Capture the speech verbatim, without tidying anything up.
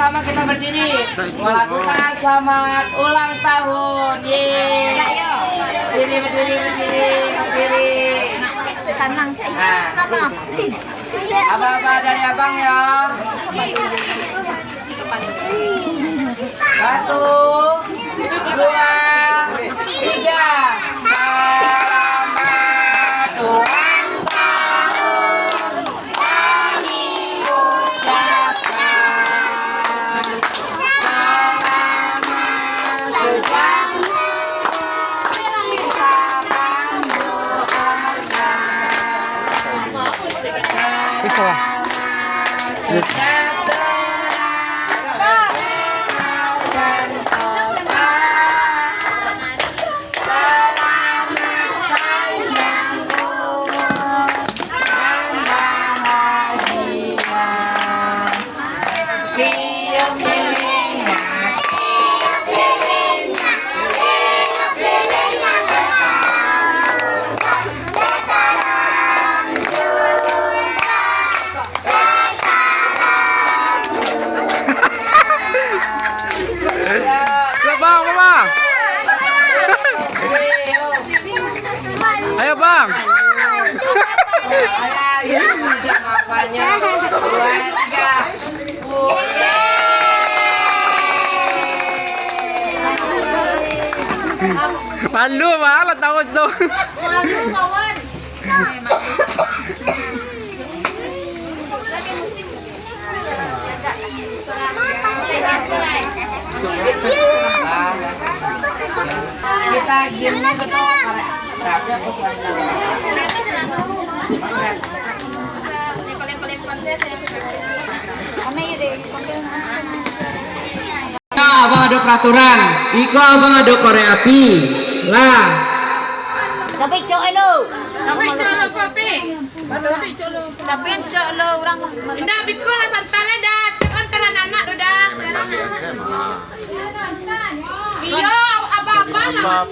Sama kita berdiri, melakukan selamat ulang tahun. Yeay. Berdiri, berdiri, berdiri, berdiri. Sanang saya. Nah. Selamat. Abah-abah dari abang ya. Satu, dua, tiga. Selamat ulang tahun kami ucapkan. Selamat sejak kita mendoakan. Bisa, Bang? Bang, Bang. Ayo, Bang. Malu, Bang, lah tahu tu. Malu, kawan. Abang ado peraturan, iko abang ado korek api. Lah. Tapi cok elo. Tapi cok elo, Papi. Tapi cok elo urang. Indak, biko lah, santai lah dah. Siapa antara anak tu dah? Iyo, abah-abah lah.